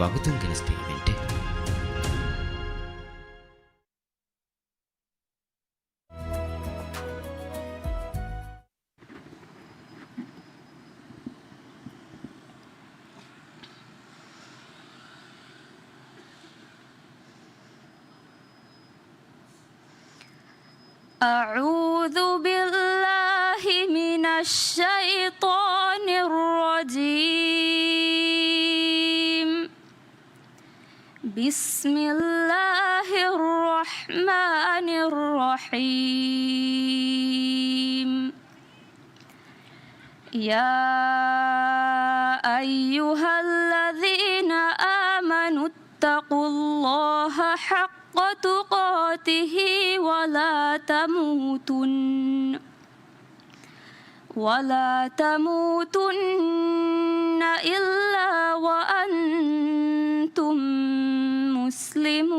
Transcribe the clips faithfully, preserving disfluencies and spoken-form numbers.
ވަގުތުން ގެނެސްދޭ އިވެންޓެއް. أعوذ بالله من الشيطان الرجيم. بسم الله الرحمن الرحيم. يا أيها الذين آمنوا اتقوا الله حق تقاته ولا تموتن، ولا تموتن إلا وأنتم مسلمون.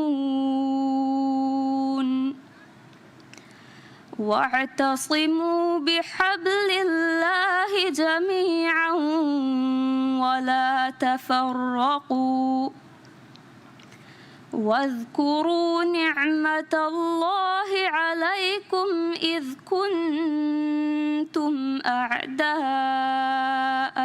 واعتصموا بحبل الله جميعا ولا تفرقوا. واذكروا نعمة الله عليكم إذ كنتم أعداء،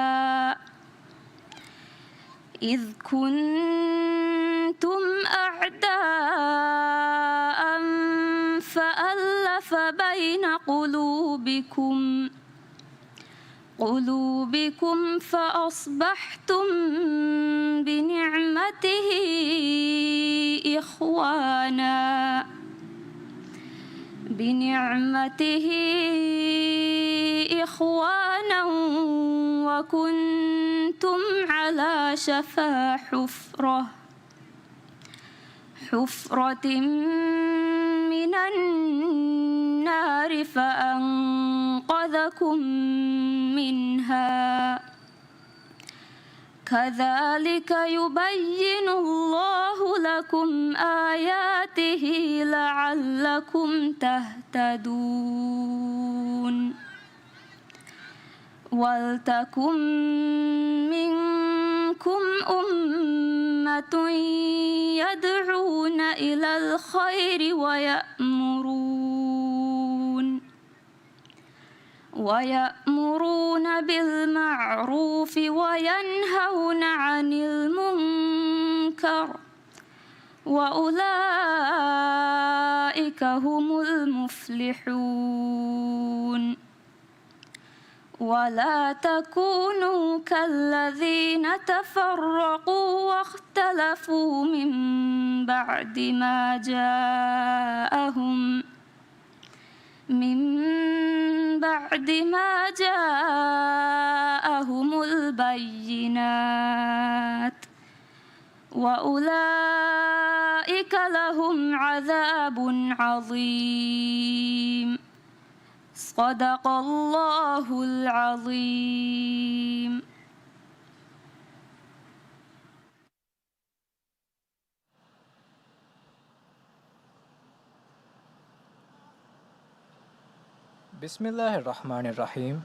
إذ كنتم أعداء فألف بين قلوبكم، قلوبكم فأصبحتم بنعمته إخوانا، بنعمته إخوانا وكنتم على شفا حفرة، حفرة من النار فأنقذكم منها، كذلك يبين الله لكم آياته لعلكم تهتدون. ولتكن منكم أمة يدعون إلى الخير ويأمرون، ويأمرون بالمعروف وينهون عن المنكر، وأولئك هم المفلحون. ولا تكونوا كالذين تفرقوا واختلفوا من بعد ما جاءهم، من بعد ما جاءهم البينات، وأولئك لهم عذاب عظيم. صدق الله العظيم. بسم الله الرحمن الرحيم.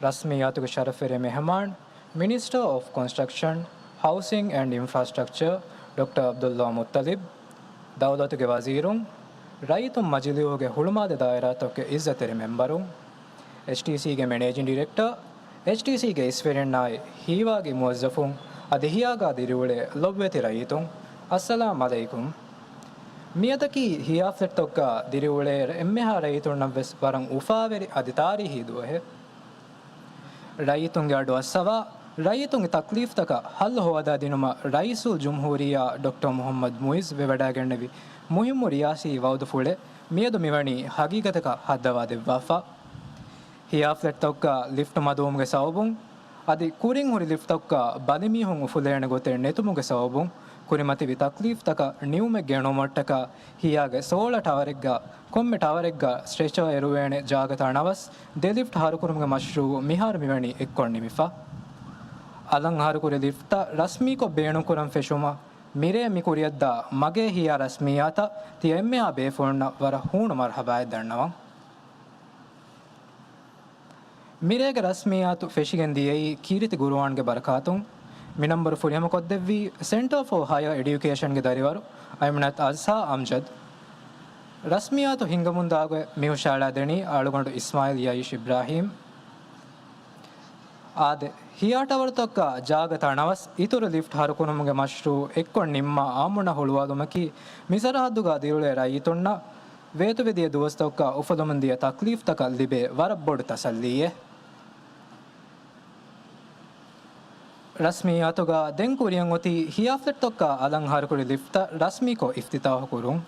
ރަސްމިއްޔާތުގެ ޝަރަފުވެރި މެހެމާން، މިނިސްޓަރ އޮފް ކޮންސްޓްރަކްޝަން، ހައުސިން އެންޑް އިންފްރާސްޓްރަކްޗަރ، ޑޮކްޓަރ ޢަބްދުﷲ މުއްޠަލިބް، ދައުލަތުގެ ވަޒީރުން، ރައްޔިތުން މަޖިލީހުގެ ހުޅުމާލެ ދާއިރާތަކުގެ އިއްޒަތްތެރި މެމްބަރުން، އެޗްޓީސީގެ މެނޭޖިން ޑިރެކްޓަރ، އެޗްޓީސީގެ އިސްވެރިންނާއި ހީވާގި މުވައްޒަފުން، އަދި ހިޔާގާ ދިރިއުޅޭ ލޮބުވެތި ރައްޔިތުން، އައްސަލާމް ޢަލައިކުމް. މިއަދަކީ ހިޔާ ފްލެޓްތަކުގަ ދިރިއުޅޭ އެންމެހާ ރައްޔިތުންނަށްވެސް ވަރަށް އުފާވެރި އަދި ތާރީހީ ދުވަހެއް. ރައްޔިތުންގެ އަޑު އައްސަވާ، ރައްޔިތުންގެ ތަކްލީފްތަކަށް ޙައްލު ހޯދާދިނުމަށް ރައީސުލްޖުމްހޫރިއްޔާ ޑޮކްޓަރ މުޙައްމަދު މުޢިއްޒު ވެވަޑައިގެންނެވި މުހިއްމު ރިޔާސީ ވައުދުފުޅެއް މިއަދު މިވަނީ ހަގީގަތަކަށް ހައްދަވާ ދެއްވާފަ. ހިޔާ ފްލެޓްތަކުގަ ލިފްޓް މަދުވުމުގެ ސަބަބުން އަދި ކުރިން ހުރި ލިފްޓްތަކުގަ ބަލިމީހުން އުފުލޭނެ ގޮތެއް ނެތުމުގެ ސަބަބުން ކުރިމަތިވި ތަކްލީފްތަކަށް ނިމުމެއް ގެނުވުމަށްޓަކާ ހިޔާގެ ސޯޅަ ޓަވަރެއްގަ ކޮންމެ ޓަވަރެއްގަ ސްޓްރެޗާ އެރުވޭނެ ޖާގަތައް ނަވަސް ދެ ލިފްޓް ހަރުކުރުމުގެ މަޝްރޫޢު މިހާރު މިވަނީ އެއްކޮށް ނިމިފަ. އަލަށް ހަރުކުރި ލިފްޓްތައް ރަސްމީކޮށް ބޭނުންކުރަން ފެށުމަށް މިރޭ މި ކުރިއަށްދާ މަގޭ ހިޔާ ރަސްމިއްޔާތަށް ތިޔަ އެންމެހާ ބޭފުޅުންނަށް ވަރަށް ހޫނު މަރުޙަބާއެއް ދަންނަވަން. މިރޭގެ ރަސްމިއްޔާތު ފެށިގެން ދިޔައީ ކީރިތި ޤުރުއާންގެ ބަރަކާތުން. މި ނަންބަރު ފުރިހަމަކޮށްދެއްވީ ސެންޓާ ފޯ ހަޔާ އެޑިއުކޭޝަންގެ ދަރިވަރު އައިމިނަތް އަޒްހާ އަމްޖަދް. ރަސްމީއާތު ހިންގަމުންދާގޮތް މިހުށައަޅާދެނީ އަޅުގަނޑު އިސްމާއިލް ޔައީޝް އިބްރާހީމް. އާދެ، ހިޔާ ޓަވަރުތަކަށް ޖާގަ ތަނަވަސް އިތުރު ލިފްޓް ހަރުކުރުމުގެ މަޝްރޫއު އެއްކޮށް ނިންމާ އާއްމުންނަށް ހުޅުވާލުމަކީ މި ސަރަހައްދުގަ ދިރިއުޅޭ ރައްޔިތުންނަށް ވޭތުވެދިޔަ ދުވަސްތަކަށް އުފުލުމުންދިޔަ ތަކްލީފްތަކަށް ލިބޭ ވަރަށް ބޮޑު ތަސައްލީއެއް. ރަސްމީ އަތުގަ ދެން ކުރިއަށް އޮތީ ހިޔާ ފްލެޓްތަކަށް އަލަށް ހަރުކުރި ލިފްޓްތައް ރަސްމީކޮށް އިފްތިތާހު ކުރުން.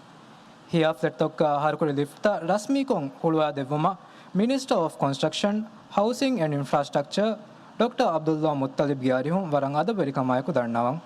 ހިޔާ ފްލެޓްތަކަށް ހަރުކުރި ލިފްޓްތައް ރަސްމީކޮށް ހުޅުވާދެއްވުމަށް މިނިސްޓަރ އޮފް ކޮންސްޓްރަކްޝަން، ހައުސިން އެންޑް އިންފްރާސްޓްރަކްޗަރ ޑޮކްޓަރ ޢަބްދުﷲ މުއްޠަލިބްގެ އަރިހުން ވަރަށް އަދަބުވެރިކަމާއެކު ދަންނަވަން.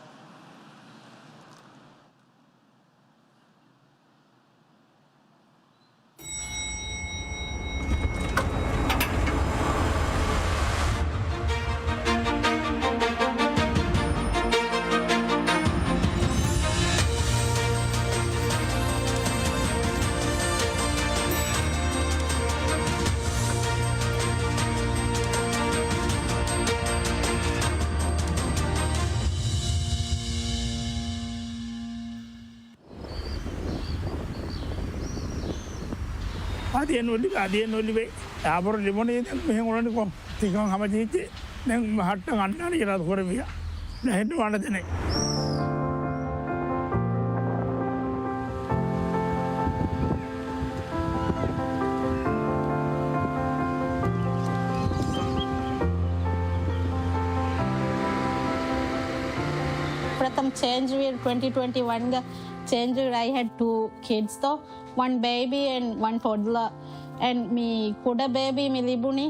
އަދި އެ ނުލިބޭ، އަދި އެ ނުލިބޭ. އާބޮރު ލިބުނީ ދެން މިހެން އުޅަނިކޮށް. ތިކަން ހަމަޖެހިއްޖެ. ދެން ހައްޓަން އަންނާނީ އިރާދަ ކުރެއްވިޔާ. ނަހެއް ނުވާނެ ދެނެއް. ޕްރަތަމް ޗޭންޖް ވީ ޓްވެންޓީ ޓްވެންޓީ ވަންގަ ޗޭންޖް ވީ، I had two kids ތޯ. One baby and one toddler. And މި ކުޑަ ބޭބީ މި ލިބުނީ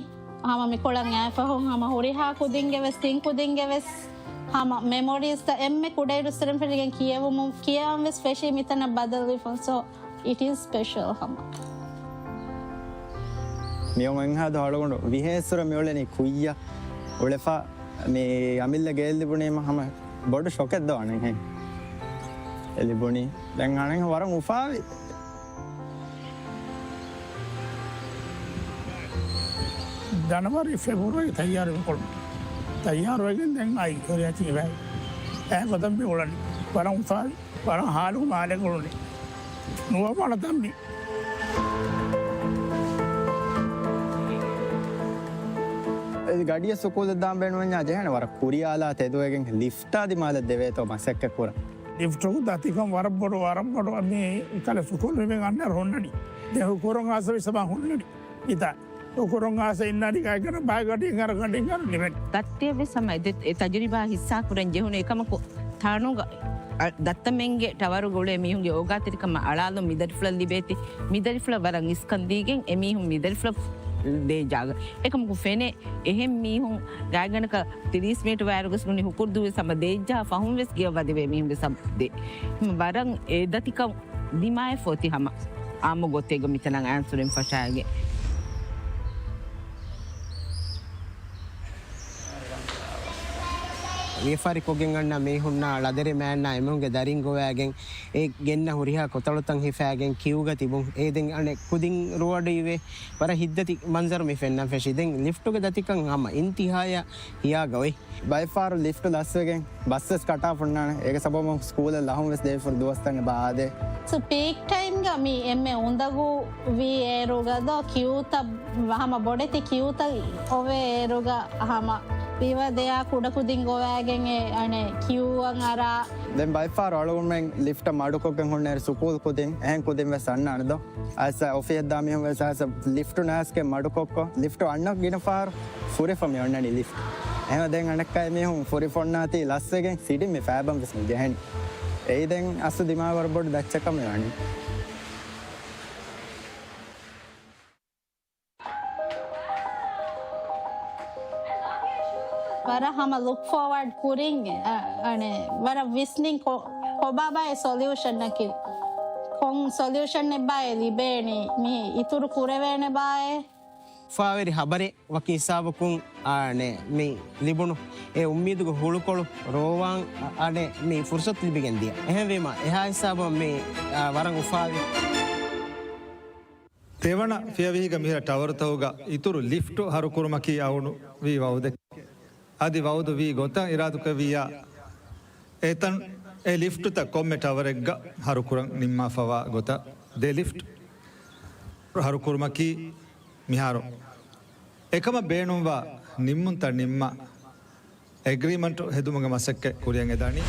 ހަމަ މިކޮޅަށް އައިފަހުން ހަމަ ހުރިހާ ކުދިންގެ ވެސް، ތިން ކުދިންގެ ވެސް ހަމަ މެމޮރީސްތައް އެންމެ ކުޑައިރުއްސުރެން ފެށިގެން ކިޔެވުމުން، ކިޔަވަން ވެސް ފެށީ މިތަނަށް ބަދަލުވިފަ. So, it is special ހަމަ. މިއޮން އެންހާދު އަޅުގަނޑު ވިހޭއްސުރެ މިއުޅެނީ ކުއްޔަށް އުޅެފަ، މި އަމިއްލަ ގެއެއް ލިބުނީމަ ހަމަ ބޮޑު ޝޮކެއް ދޯ އަނެއްހެން އެ ލިބުނީ. ދެން އަނެއްހެން ވަރަށް އުފާވި. ޖަނަވަރީ ފެބްރުއަރީ ތައްޔާރު ކޮޅު. ތައްޔާރުވެގެން ދެން އައި ހުރިހާ ތިބެ. އެ ގޮތަށް މި އުޅަނީ. ވަރަށް އުފާވި. ވަރަށް ހާލު މާލެ ކޮޅުނީ. ނުވަ ވަޅަ ތަންމި. އެ ގަޑިއަށް ސުކޫލަށް ދާން ބޭނުންވަންޏާ ޖެހޭނެ ވަރަށް ކުރިއާލާ ތެދުވެގެން ލިފްޓާ ދިމާލަށް ދެވޭތޯ މަސައްކަތް ކުރަން. ލިފްޓު ދަތިކަން ވަރަށް ބޮޑު، ވަރަށް ބޮޑު މި ކަލޭ ސުކޫލު ހިމެން އަންނަ ހުންނަނީ. ދެ ހުކުރުން އާސަވި ސަބާ ހުންނަނީ. އިތާ. ހުކުރުން އާސަ އިންނަނީ ގާތްގަނޑަށް ބާ ގަޑިން އަރަ ގަޑިން އަރަ ނިމެން. ދައްތައެއް ވެސް ހަމަ އެ ތަޖުރިބާ ހިއްސާ ކުރަން ޖެހުނު އެކަމަކު ތާނުގަ، އަ، ދައްތަމެންގެ ޓަވަރުގަ އުޅޭ މީހުންގެ އޯގާތެރިކަމަށް އަޅާލުން މިދަރިފުޅަށް ލިބޭތި. މިދަރިފުޅަށް ވަރަށް އިސްކަން ދީގެން އެމީހުން މިދަރިފުޅަށް ދޭ ޖާގަ. އެކަމަކު ފެނޭ އެހެން މީހުން ގާތްގަނޑަކަށް ތިރީސް މީޓަރ ވާއިރުގަސް ނޫނީ ހުކުރު ދުވެސް ހަމަ ދޭއްޖާ ފަހުން ވެސް ގެޔަށް ވަދެވޭ މީހުންގެ ސަބަބު ދޭ. ވަރަށް އެ ދަތިކަން ދިމާވެފަ އޮތީ ހަމަ އާއްމު ގޮތެއްގަ މިތަނަށް އައިސް ހުރެން ފަށާގެން. ވިޔަފާރި ކޮށްގެން އަންނަ މީހުންނާ ޅަދެރި މައިންނާ އެމީހުންގެ ދަރިން ގޮވައިގެން އެ ގެންނަ ހުރިހާ ކޮތަޅުތައް ހިފައިގެން ކިއުގަ ތިބުން. އޭ ދެން އަނެއް ކުދިން ރުވަޑު އިވޭ. ވަރަށް ހިތްދަތި މަންޒަރު މި ފެންނަން ފެށި. ދެން ލިފްޓުގެ ދަތިކަން ހަމަ އިންތިހާޔަށް ހިޔާގަ އޮތް. ބައެއްފަހަރު ލިފްޓު ލަސްވެގެން ބަސްވެސް ކަޓާފަ ހުންނާނެ. އޭގެ ސަބަބުން ސްކޫލަށް ލަހުން ވެސް ދެވިފަ ދުވަސްތައް އެބަ އާދޭ. ސޯ، ޕީކް ޓައިމްގަ މި އެންމެ އުނދަގޫ ވީ އޭރުގަ ދޯ ކިއުތައް، ހަމަ ބޮޑެތި ކިއުތައް އޮވޭ އޭރުގަ ހަމަ ވީވަ ދެއާ ކުޑަކުދިން ގޮވައިގެން އެ އަނެއް ކިއުއަށް އަރާ. ދެން ބައެއްފަހަރު އަޅުގަނޑުމެން ލިފްޓަށް މަޑުކޮށްގެން ހުންނައިރު ސުކޫލް ކުދިން އެހެން ކުދިން ވެސް އަންނާނެ ދޯ. އައިސް އޮފީހަށް ދާ މީހުން ވެސް އައިސް ލިފްޓު ނައިސްގެ މަޑުކޮށްކޮށް، ލިފްޓު އަންނަ ގިނަ ފަހަރު ފުރިފަ މި އޮންނަނީ ލިފްޓް. އެހެންވެ ދެން އަނެއްކާ މީހުން ފުރިފަ އޮންނާތީ ލަސްވެގެން ސިޑިން މި ފައިބަން ވެސް މި ޖެހެނީ. އެއީ ދެން އަސްލު ދިމާވަރު ބޮޑު ދައްޗަކަށް މި ވަނީ. ވަރަށް ހަމަ ލުކް ފޯވާޑް ކުރިން، އަ، އަނެއް، ވަރަށް ވިސްނިން ކޮ-، ކޮބާބާއޭ ސޮލިއުޝަންއަކީ؟ ކޮން ސޮލިއުޝަނެއްބާއޭ ލިބޭނީ؟ މި އިތުރު ކުރެވޭނެބާއޭ؟ އުފާވެރި ހަބަރެއް ވަކި ހިސާބަކުން، އަނެއް، މި ލިބުނު އެ އުއްމީދުގެ ހުޅުކޮޅު ރޯވާން، އަ، އަނެއް، މި ފުރުސަތު ލިބިގެން ދިޔަ. އެހެންވީމަ، އެހާ ހިސާބަށް މި، އަ، ވަރަށް އުފާވި. ތެވަނަ ފިޔަވަހީގަ މިހިރަ ޓަވަރުތަކުގަ އިތުރު ލިފްޓު ހަރުކުރުމަކީ އައުނު ވީ ވައުދެއް. އަދި ވައުދުވީ ގޮތަށް އިރާދުކުރެއްވިއްޔާ، އެތަން އެ ލިފްޓްތައް ކޮންމެ ޓަވަރެއްގަ ހަރުކުރަން ނިންމާފަވާ ގޮތަށް ދެ ލިފްޓް ހަރުކުރުމަކީ މިހާރު އެކަމަށް ބޭނުންވާ ނިންމުންތައް ނިންމާ، އެގްރީމަންޓު ހެދުމުގެ މަސައްކަތް ކުރިއަށް އެދާނީ.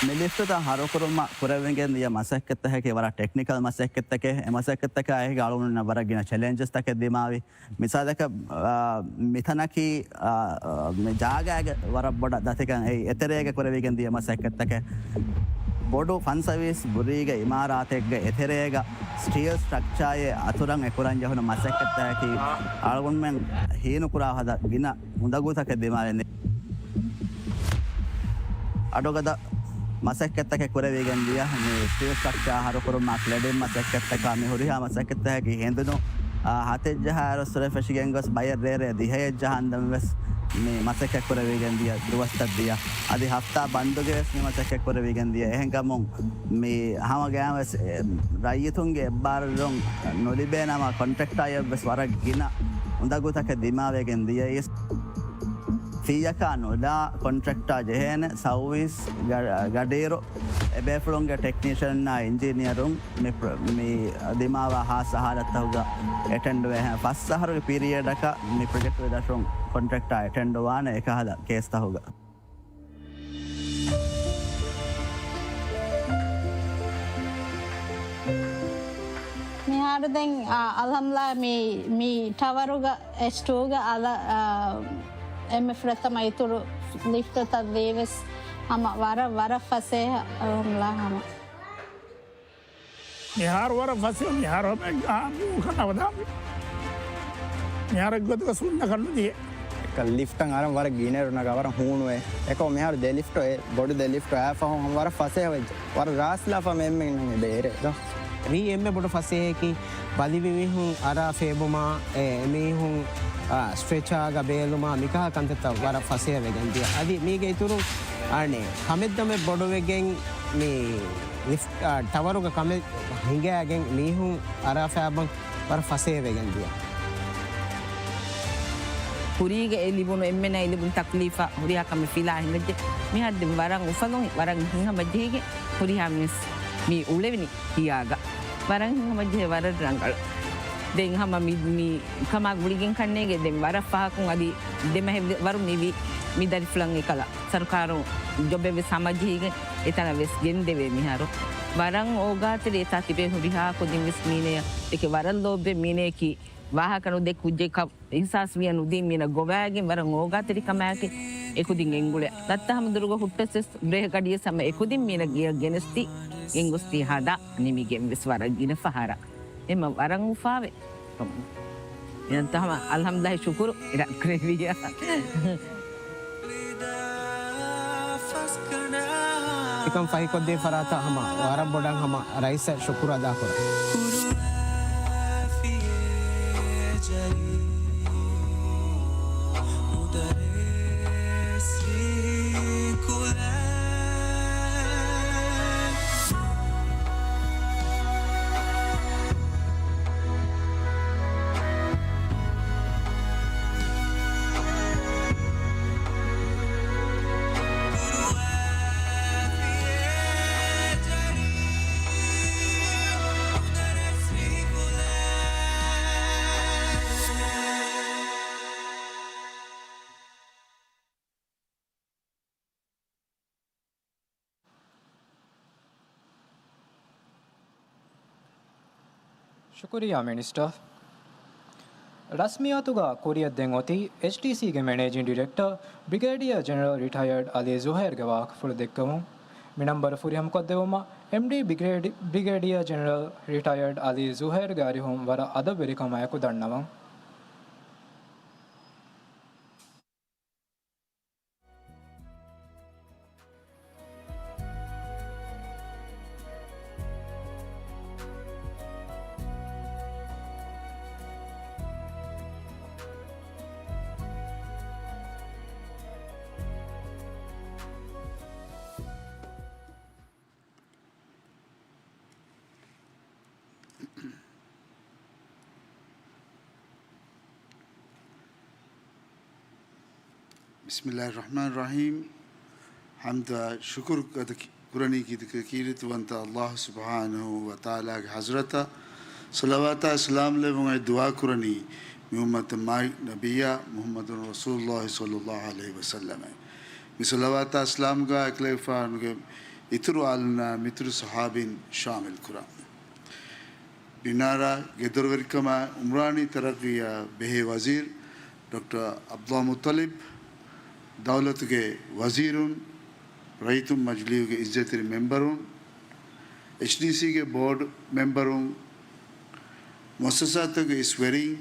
މި ލިފްޓްތައް ހަރުކުރުމަށް ކުރެވިގެން ދިޔަ މަސައްކަތްތަކަކީ ވަރަށް ޓެކްނިކަލް މަސައްކަތްތަކެއް. އެ މަސައްކަތްތަކާ އެކީ އަޅުގަނޑުމެންނަށް ވަރަށް ގިނަ ޗެލެންޖަސްތަކެއް ދިމާވި. މިސާލަކަށް، އާ، މިތަނަކީ، އާ، މި ޖާގައިގެ ވަރަށް ބޮޑަށް ދަތިކަން އެއީ އެތެރޭގަ ކުރެވިގެން ދިޔަ މަސައްކަތްތަކެއް. ބޮޑު ފަންސަވީސް ބުރީގެ އިމާރާތެއްގެ އެތެރޭގަ ސްޓީލް ސްޓްރަކްޗާއެއް އަތުރަށް އެކުރަން ޖެހުނު މަސައްކަތްތަކަކީ އަޅުގަނޑުމެން ހީނުކުރާ ހަދަ ގިނަ އުނދަގޫތަކެއް ދިމާވެން. އަޑުގަދަ މަސައްކަތްތަކެއް ކުރެވިގެން ދިޔަ މި ސްޓީލް ސްޓްރަކްޗާ ހަރުކުރުމާ ކްލެޑިން މަސައްކަތްތަކާ މި ހުރިހާ މަސައްކަތްތަކަކީ ހެނދުނު، އާ، ހަތެއް ޖަހާއިރު ސުރެ ފެށިގެން ގޮސް ބައެއް ރޭރޭ ދިހައެއް ޖަހާ ހަނދަން ވެސް މި މަސައްކަތް ކުރެވިގެން ދިޔަ ދުވަސްތައް ދިޔަ. އަދި ހަފްތާ ބަންދުގެ ވެސް މި މަސައްކަތް ކުރެވިގެން ދިޔަ. އެހެންކަމުން މި ހަމަ ގަޔާން ވެސް، އެ، ރައްޔިތުންގެ އެއްބާރުލުން ނުލިބޭ ނަމަ ކޮންޓްރެކްޓާއަށް ވެސް ވަރަށް ގިނަ އުނދަގޫތަކެއް ދިމާވެގެން ދިޔައީ. ފީއަކާ ނުލާ ކޮންޓްރެކްޓާ ޖެހޭނެ ސައުވީސް ގަ-، ގަޑިއިރު އެބޭފުޅުންގެ ޓެކްނީޝަންއާ އިންޖިނިއަރުން މި ޕްރޮ-، މި ދިމާވާ ހާއްސަ ހާލަތްތަކުގަ އެޓެންޑުވޭ. ފަސް އަހަރުގެ ޕީރިއަޑަކަށް މި ޕްރޮޖެކްޓް ވެދާށުން ކޮންޓްރެކްޓާ އެޓެންޑުވާނެ އެކަހަލަ ކޭސްތަކުގަ. މިހާރު ދެން، އާ، އަލްހަމްދުލިއްލާހް މި، މި ޓަވަރުގަ އެޗް ޓޫގަ އަލަ-، އާ، އެންމެ ފުރަތަމަ އިތުރު ލިފްޓްތައް ދީވެސް ހަމަ ވަރަށް، ވަރަށް ފަސޭހަ އަލްހަމްދުލިއްލާހް ހަމަ. މިހާރު ވަރަށް ފަސޭހަ، މިހާރު ހަމަ އާ، މީހުން ކަން އަވަދާންވީ. މިހާރު އެއްގޮތަކަށް ސުންނަ ކަންނުދިޔަ. އެކަ ލިފްޓަށް އަރަން ވަރަށް ގިނައިރު ނަގާ ވަރަށް ހޫނުވޭ. އެކަމު މިހާރު ދެ ލިފްޓް އެ ބޮޑު ދެ ލިފްޓް އާފަހުން ހަމަ ވަރަށް ފަސޭހަ ވެއްޖެ. ވަރަށް ރާސްލާފަ މެ އެންމެން މި ބޭރެ ދޯ. މީ އެންމެ ބޮޑު ފަސޭހައަކީ ބަލިވި މީހުން އަރާ ފޭބުމާ، އެ، އެމީހުން، އާ، ސްޓްރެޗާގަ ބޭލުމާ މިކަހަލަ ކަންތައްތައް ވަރަށް ފަސޭހަ ވެގެން ދިޔަ. އަދި މީގެ އިތުރުން އަނެއް ކަމެއް ދަމެއް ބޮޑުވެގެން މި ލިފްޓް، އާ، ޓަވަރުގަ ކަމެއް ހިނގައިގެން މީހުން އަރާ ފޭބަން ވަރަށް ފަސޭހަ ވެގެން ދިޔަ. ކުރީގަ އެ ލިބުނު އެންމެނަށް ލިބުނު ތަކްލީފާ ހުރިހާ ކަމެއް ފިލާ ހިނގައްޖެ. މިހާރު ދެން ވަރަށް އުފަލުން ވަރަށް ހިތްހަމަޖެހިގެން ހުރިހާ މީސް މި އުޅެވިނީ ހިޔާގަ. ވަރަށް ހިތްހަމަޖެހޭ ވަރަށް ރަނގަޅު. ދެން ހަމަ މި، މި ކަމާ ގުޅިގެން ކަންނޭގެ ދެން ވަރަށް ފަހަކުން އަދި ދެމަހެއް ވަރު ނިވި މި ދަރިފުޅަށް އެކަލަ. ސަރުކާރުން ޖޮބެއް ވެސް ހަމަޖެހިގެން އެތަނަށް ވެސް ގެންދެވޭ މިހާރު. ވަރަށް އޯގާތެރި އެތާ ތިބޭ ހުރިހާ ކުދިން ވެސް މީނަޔަށް އެކެ ވަރަށް ލޯބިވެ މީނަޔަކީ ވާހަކަ ނުދޭ ކުއްޖެއްކަ އިހްސާސް ވިޔަ ނުދީ މީނަ ގޮވާގެން ވަރަށް އޯގާތެރިކަމާއެކެ އެކުދިން ގެންގުޅޭ. ދައްތަ ހަމަ ދުރުގަ ހުއްޓަސް ވެސް ބްރޭހަ ގަޑިޔަސް ހަމަ އެކުދިން މީނަ ގެޔަށް ގެނެސްދީ ގެންގޮސްދީ ހަދާ ނިމިގެން ވެސް ވަރަށް ގިނަ ފަހަރަށް. އެމަ ވަރަށް އުފާވެ. އެންތަ ހަމަ އަލްހަމްދުލިއްލާހި ޝުކުރު އިރާދަކުރެއްވިއްޔާ. އެކަން ފަހިކޮށްދޭ ފަރާތަށް ހަމަ ވަރަށް ބޮޑަށް ހަމަ ރައީސަށް ޝުކުރު އަދާކުރަން. ޝުކުރިއްޔާ މިނިސްޓަރ. ރަސްމިއްޔާތުގަ ކުރިއަށް ދެން އޮތީ އެޗްޑީސީގެ މެނޭޖިން ޑިރެކްޓަރ ބްރިގޭޑިއާ ޖެނެރަލް ރިޓަޔަރޑް އަލީ ޒުހައިރްގެ ވާހަކަފުޅު ދެއްކެވުން. މި ނަންބަރު ފުރިހަމަކޮށްދެއްވުމަށް އެމްޑީ ބްރިގޭޑި-، ބްރިގޭޑިއާ ޖެނެރަލް ރިޓަޔަރޑް އަލީ ޒުހައިރްގެ އަރިހުން ވަރަށް އަދަބުވެރިކަމާއެކު ދަންނަވަން. ބިސްމިއްލާހި ރަޙްމާނި ރަޙީމް. ޙަމްދާ ޝުކުރު އަދަ ކި-، ކުރަނީ ކީރިތި-، ކީރިތިވަންތަ އައްލާހު ސުބްޙާނަހޫ ވަތަޢާލާގެ ޙަޟްރަތަށް. ޞަލަވާތާ ސަލާމް ލެއްވުމަށް ދުޢާ ކުރަނީ މި އުއްމަތަށް މާތް ނަބިއްޔާ މުޙައްމަދު ރަސޫލުއްލާހި ޞައްލައްލާހު ޢަލައިހި ވަސައްލަމަށް. މި ޞަލަވާތާ ސަލާމްގާ އެކަލޭގެފާނުގެ އިތުރު އާލުންނާ މިތުރު ޞަޙާބީން ޝާމިލް ކުރަން. މިނާރާ ގެދޮރުވެރިކަމާ އުމްރާނީ ތަރައްގީއާ ބެހޭ ވަޒީރު ޑޮކްޓަރ ޢަބްދުﷲ މުއްޠަލިބް، ދައުލަތުގެ ވަޒީރުން، ރައްޔިތުން މަޖިލީހުގެ އިއްޒަތްތެރި މެމްބަރުން، އެޗްޑީސީގެ ބޯޑް މެމްބަރުން، މުއައްސަސާތަކުގެ އިސް ވެރިން،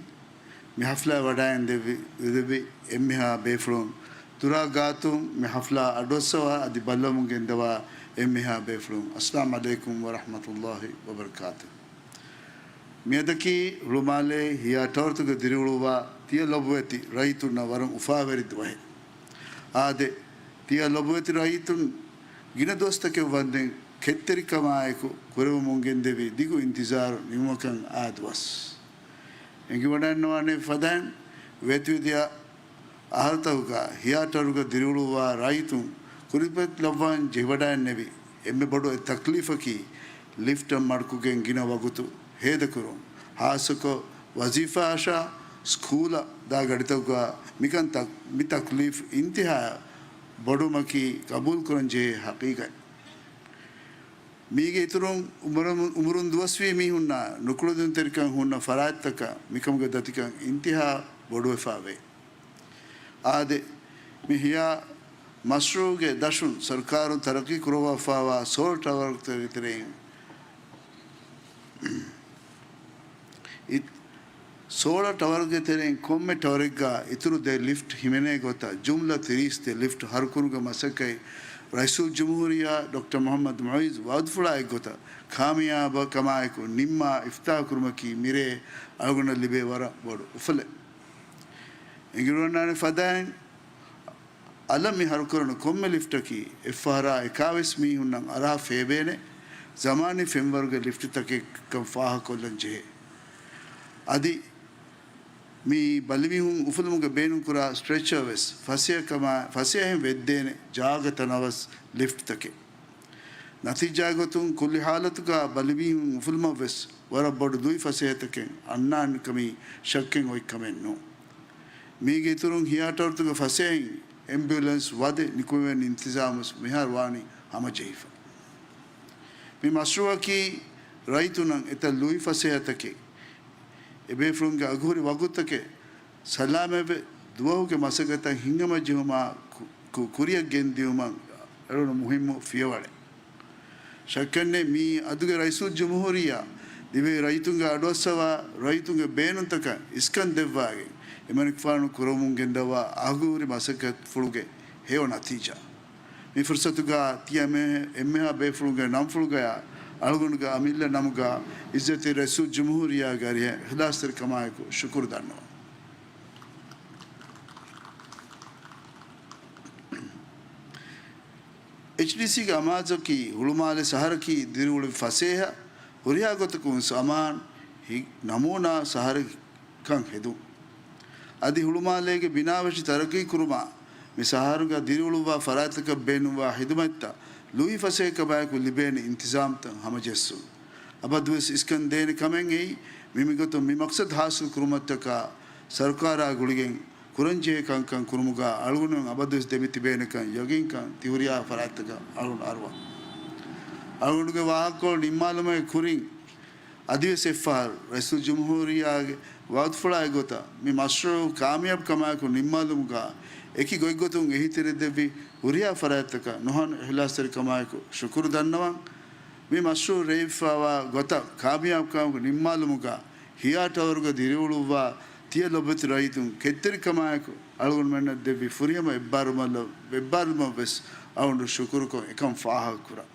މި ޙަފްލާ ވަޑައިންދެވި، ދެވި އެންމެހާ ބޭފުޅުން، ދުރާ ގާތުން މި ޙަފްލާ އަޑުއައްސަވާ އަދި ބައްލަވަމުން ގެންދަވާ އެންމެހާ ބޭފުޅުން، އައްސަލާމް ޢަލައިކުމް ވަރަޙްމަތުﷲި ވަބަރަކާތުހު. މިއަދަކީ ހުޅުމާލޭ ހިޔާ ޓަވަރުތަކުގަ ދިރިއުޅުއްވާ ތިޔަ ލޮބުވެތި ރައްޔިތުންނަށް ވަރަށް އުފާވެރި ދުވަހެއް. އާދެ، ތިޔަ ލޮބުވެތި ރައްޔިތުން ގިނަ ދުވަސްތަކެއް ވަންދެން ކެތްތެރިކަމާއެކު ކުރެވެމުން ގެންދެވި ދިގު އިންތިޒާރު ނިމުމަކަށް އާ ދުވަސް. އެނގިވަޑައިންނަވާނެ ފަދައިން ވޭތުވެދިޔަ އަހަރުތަކުގަ ހިޔާ ޓަވަރުގަ ދިރިއުޅުއްވާ ރައްޔިތުން ކުރިމަތިލައްވާން ޖެހިވަޑައިންނެވި އެންމެ ބޮޑު ތަކްލީފަކީ ލިފްޓަށް މަޑުކުގެން ގިނަ ވަގުތު ހޭދަކުރުން. ހާއްސަކޮށް ވަޒީފާއަށާ ސްކޫލަށް ދާ ގަޑިތަކުގަ މިކަން ތަ-، މި ތަކްލީފް އިންތިހާ ބޮޑުވުމަކީ ޤަބޫލުކުރަން ޖެހޭ ޙަޤީޤަތް. މީގެ އިތުރުން އުމުރު-، އުމުރުން ދުވަސްވީ މީހުންނާ ނުކުޅެދުންތެރިކަން ހުންނަ ފަރާތްތަކަށް މިކަމުގެ ދަތިކަން އިންތިހާ ބޮޑުވެފާވޭ. އާދެ، މި ހިޔާ މަޝްރޫޢުގެ ދަށުން ސަރުކާރުން ތަރައްޤީ ކުރައްވާފާވާ ސޯލަ ޓަވަރުގެ ތެރެއިން، އި-، ސޯލަ ޓަވަރުގެ ތެރެއިން ކޮންމެ ޓަވަރެއްގަ އިތުރު ދެ ލިފްޓް ހިމެނޭ ގޮތަށް ޖުމްލަ ތިރީސް ދެ ލިފްޓް ހަރުކުރުމުގެ މަސައްކަތް ރައީސުލްޖުމްހޫރިއްޔާ ޑޮކްޓަރ މުޙައްމަދު މުޢިއްޒު ވަޢުދުފުޅާއި ގޮތަށް ކާމިޔާބު ކަމާއެކު ނިންމާ އިފްތިތާޙު ކުރުމަކީ މިރޭ އަޅުގަނޑަށް ލިބޭ ވަރަށް ބޮޑު އުފަލެއް. އެނގިވަޑައިގަންނާނެ ފަދައިން އަލަށް މި ހަރުކުރަނު ކޮންމެ ލިފްޓަކީ އެއްފަހަރާ އެކާވީސް މީހުންނަށް އަރާ ފޭބޭނެ ޒަމާނީ ފެންވަރުގެ ލިފްޓްތަކެއްކަން ފާހަގަކޮށްލަން ޖެހޭ. އަދި މި ބަލިމީހުން އުފުލުމުގެ ބޭނުންކުރާ ސްޓްރެޗާ ވެސް ފަސޭހަކަމާ-، ފަސޭހައިން ވެއްދޭނެ ޖާގަތައް ނަވަސް ލިފްޓްތަކެއް. ނަތީޖާގޮތުން ކުއްލި ޙާލަތުގަ ބަލިމީހުން އުފުލުމަށްވެސް ވަރަށް ބޮޑު ލުއި ފަސޭހަތަކެއް އަންނާނެކަމީ ޝައްކެއް އޮތްކަމެއް ނޫން. މީގެ އިތުރުން ހިޔާ ޓަވަރުތަކުގެ ފަސޭހައިން އެމްބިއުލެންސް ވަދެ ނިކުމެވޭނެ އިންތިޒާމުވެސް މިހާރު ވާނީ ހަމަޖެހިފަ. މި މަޝްރޫޢަކީ ރައްޔިތުންނަށް އެތައް ލުއި ފަސޭހަތަކެއް، އެބޭފުޅުންގެ އަގުހުރި ވަގުތުތަކެއް ސަލާމަތްވެ ދުވަހުގެ މަސައްކަތަށް ހިނގަމަޖެހުމާ ކު-، ކު-، ކުރިއަށް ގެންދިއުމަށް އެޅުނު މުހިއްމު ފިޔަވަޅެއް. ޝައްކެއްނެތް މިއީ އަދުގެ ރައީސުލްޖުމްހޫރިއްޔާ ދިވެހި ރައްޔިތުންގެ އަޑުއައްސަވާ ރައްޔިތުންގެ ބޭނުންތަކަށް އިސްކަން ދެއްވާގެން އެމަނިކުފާނު ކުރަމުން ގެންދަވާ އަގުހުރި މަސައްކަތްފުޅުގެ ހެޔޮ ނަތީޖާ. މި ފުރުސަތުގަ ތިޔަ މެ-، އެންމެހާ ބޭފުޅުންގެ ނަންފުޅުގަޔާ އަޅުގަނޑުގެ އަމިއްލަ ނަމުގަ އިއްޒަތްތެރި ރައީސުލްޖުމްހޫރިއްޔާގެ އަރިހަށް އިޚްލާޞްތެރިކަމާއެކު ޝުކުރު ދަންނަވަން. އެޗްޑީސީގެ އަމާޒަކީ ހުޅުމާލެ ޝަހަރަކީ ދިރިއުޅެވި ފަސޭހަ ހުރިހާ ގޮތަކުން ސަމާން ހި-، ނަމޫނާ ޝަހަރެއް ކަން ހެދުން. އަދި ހުޅުމާލޭގެ ބިނާވެށި ތަރައްޤީ ކުރުމަށް މި ޝަހަރުގަ ދިރިއުޅުއްވާ ފަރާތްތަކަށް ބޭނުންވާ ޚިދުމަތްތައް ލުއިފަސޭހަކަމާއެކު ލިބޭނެ އިންތިޒާމްތައް ހަމަޖެއްސުން. އަބަދުވެސް އިސްކަން ދޭނެ ކަމެއް އެއީ، މި މިގޮތުން މި މަޤްޞަދު ޙާޞިލް ކުރުމަށްޓަކާ ސަރުކާރާ ގުޅިގެން ކުރަންޖެހޭ ކަންކަން ކުރުމުގަ އަޅުގަނޑުމެން އަބަދުވެސް ދެމިތިބޭނެކަން ޔަގީންކަން ތިހުރިހާ ފަރާތްތަކަށް އަޅުގަނޑު އަރުވަން. އަޅުގަނޑުގެ ވާހަކަކޮޅު ނިންމާލުމުގެ ކުރިން، އަދިވެސް އެއްފަހަރު ރައީސުލްޖުމްހޫރިއްޔާގެ ވަޢުދުފުޅާއި ގޮތަށް މި މަޝްރޫޢު ކާމިޔާބުކަމާއެކު ނިންމާލުމުގަ އެކި ގޮތްގޮތުން އެހީތެރިދެއްވި ހުރިހާ ފަރާތްތަކަށް ނުހަނު އިޚްލާޞްތެރިކަމާއެކު ޝުކުރު ދަންނަވަން. މި މަޝްރޫޢު ރޭވިފައިވާ ގޮތަށް ކާމިޔާބުކަމާއެކު ނިންމާލުމުގަ ހިޔާ ޓަވަރުގަ ދިރިއުޅުއްވާ ތިޔަ ލޮބުވެތި ރައްޔިތުން ކެތްތެރިކަމާއެކު އަޅުގަނޑުމެންނަށް ދެއްވި ފުރިހަމަ އެއްބާރުލުމަށް، އެއްބާރުލުމަށް ވެސް އަޅުގަނޑު ޝުކުރުކޮށް އެކަން ފާހަގަކުރަން.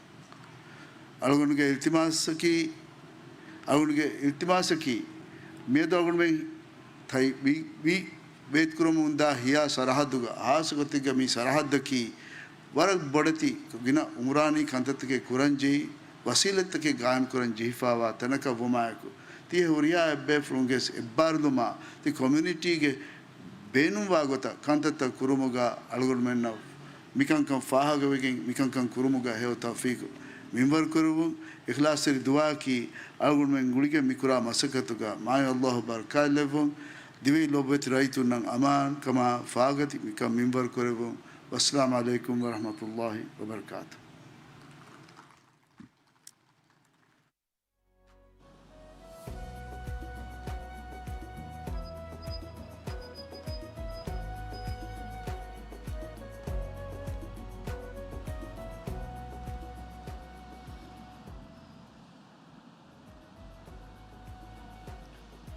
އަޅުގަނޑުގެ އިލްތިމާސަކީ، އަޅުގަނޑުގެ އިލްތިމާސަކީ، މިއަދު އަޅުގަނޑުމެން ތައް-، ވި-، ވި-، ވޭތުކުރަމުންދާ ހިޔާ ސަރަހައްދުގަ، ހާއްސަގޮތެއްގަ މި ސަރަހައްދަކީ ވަރަށް ބޮޑެތި ގިނަ އުމުރާނީ ކަންތައްތަކެއް ކުރަންޖެހި، ވަސީލަތްތަކެއް ގާއިމްކުރަން ޖެހިފައިވާ ތަނަކަށް ވުމާއެކު، ތިޔަ ހުރިހާ އެއްބޭފުޅުންގެ އެއްބާރުލުމާ، ތި ކޮމިއުނިޓީގެ ބޭނުންވާ ގޮތަށް ކަންތައްތައް ކުރުމުގަ އަޅުގަނޑުމެންނަށް މިކަންކަން ފާހަގަވެގެން މިކަންކަން ކުރުމުގަ ހެޔޮ ތައުފީޤު މިންވަރު ކުރެއްވުން. އިޚްލާޞްތެރި ދުޢާއަކީ އަޅުގަނޑުމެން ގުޅިގެން މިކުރާ މަސައްކަތުގަ މާތް ﷲ ބަރަކާތްލެއްވުން. ދިވެހި ލޯބިވެތި ރައްޔިތުންނަށް އަމާންކަމާ ފާގަތި މިކަން މިންވަރު ކުރެއްވުން. ވައްސަލާމު ޢަލައިކުމް ވަރަޙްމަތުﷲ ވަބަރަކާތުހު.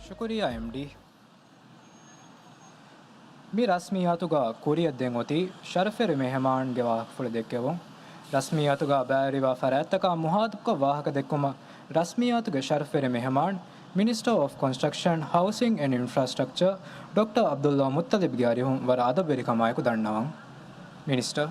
ޝުކުރިއްޔާ އެމްޑީ. މި ރަސްމިއްޔާތުގަ ކުރިއަށް ދެން އޮތީ ޝަރަފުވެރި މެހެމާންގެ ވާހަކަފުޅު ދެއްކެވުން. ރަސްމިއްޔާތުގަ ބައިވެރިވާ ފަރާތްތަކާ މުހާތަބުކޮށް ވާހަކަ ދެއްކުމަށް ރަސްމިއްޔާތުގެ ޝަރަފުވެރި މެހެމާން، މިނިސްޓަރ އޮފް ކޮންސްޓްރަކްޝަން، ހައުސިން އެންޑް އިންފްރާސްޓްރަކްޗަރ، ޑޮކްޓަރ ޢަބްދުﷲ މުއްޠަލިބްގެ އަރިހުން ވަރަށް އަދަބުވެރިކަމާއެކު ދަންނަވަން. މިނިސްޓަރ.